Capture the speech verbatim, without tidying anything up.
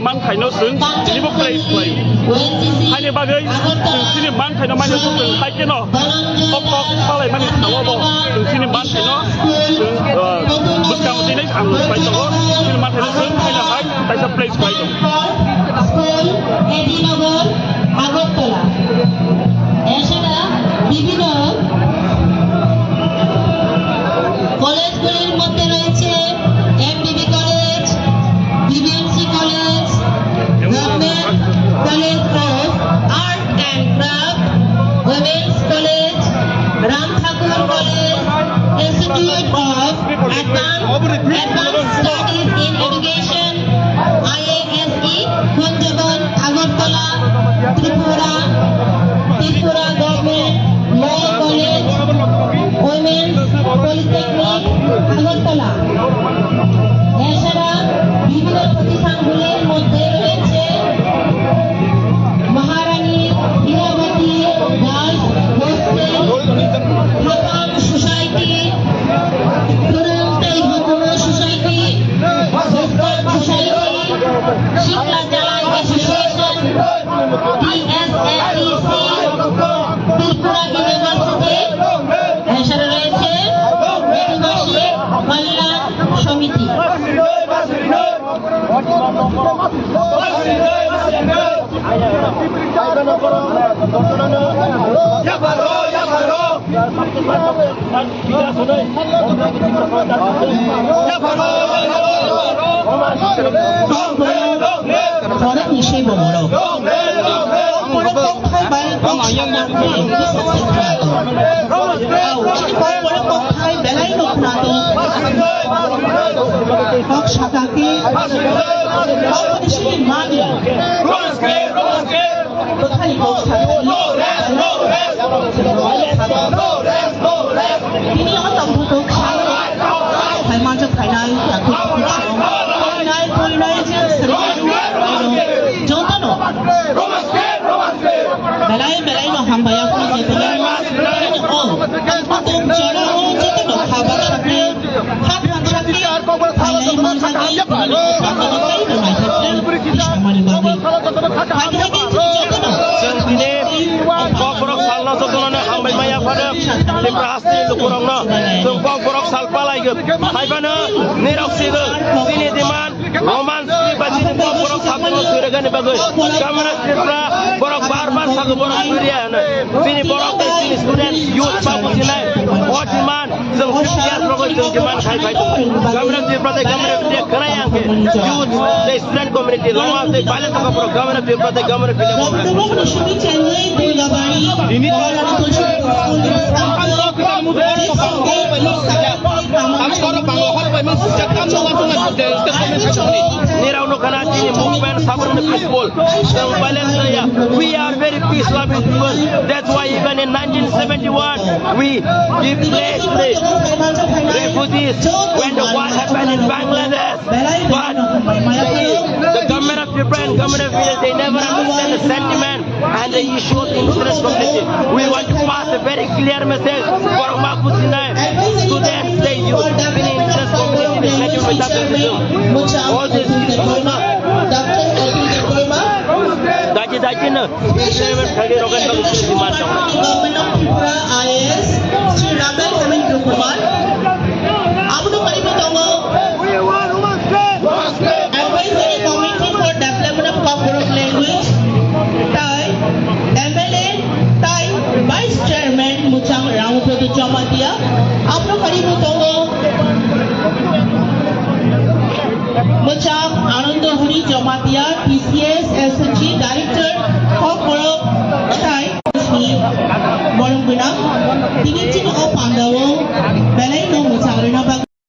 Manthaino chwng tinibo praise khlaio. Haini bagwi chwng chini manthaino mani chwng hai kheno kok kok palaimani sao bo chwng chini manthaino chwng, uh, bwskango tini ang nukpai tongo. Chini manthaino chwng haino hai kaisa praise khlai tongo. School, A D Nagar, Agartala. এছাড়া বিভিন্ন কলেজগুলির মধ্যে রয়েছে এমবিবি college, BBMC college, Government College of Art and Craft, Women's College, Ram Thakur College, Institute of Advanced, Advanced Studies in Education, IASE, Kunjaban, Agartala, Tripura, Tripura Government Law College, Women's Polytechnic, Agartala. এছাড়া বিভিন্ন প্রতিষ্ঠানগুলির মধ্যে রয়েছে Maharani Hirabati girls hostel, Hafang society, Kurung Tei Hokumu Society, Boston Society, Shikla Jalai Association, TSLEC, Tripura university, এছাড়া রয়েছে আদিবাসী কল্যাণ সমিতি। Khoroknwi se bo borok. Borok tongthai bai kok sakha khe bwsa se khna tongo. Ao, chini kok borok tongthai belai no khna tongo. Kok sakha khe, kok bwswkni manya. Bwkhani kok sakha khe. Bini o tongthai kok sakha khe. Hai manjak phainai, yakung phainai, phainai, phainai, je srwng jotono. Belai belai no hambai ya, kung je belai no. Ani o, ang kutung chara o, jotono kha baksa khe, kha baksa khe, phainai manjak khe, belai no naithok khe, samani bagwi. Hai hai khe jotono. Chwng tini Kokborok salno jotono hambai maya phano, Tripura hasteni lukurokno chwng Kokborok sal palaigo. Hai phano nirok sigo, chini demand Roman script ba chini Kokborok sabjagao swirwgani bagwi. Government of Tripura borok bar bar sago borok swirya hwnwi. Chini borok tei chini student youth ba bujinai o demand chwng six years bagwi chwng demand khai phai tongo. Government of Tripura tei Government of India khwnai ang khe youth tei student community lama tei bailai tongkha borok Government of Tripura tei Government of India. Nirok no khana chini movement sabrumni peaceful. Chwng violence ya. We are very peace loving people. That's why even in nineteen seventy-one, we give place to the refugees when the war happened in Bangladesh. But the, the government of Tripura and government of India, they never understand the sentiment and the issue of the indigenous community. We want to pass a very clear message for Mapuchinai, students, the youth, the indigenous community, the schedule with Baptism. All these people. Daji daji na.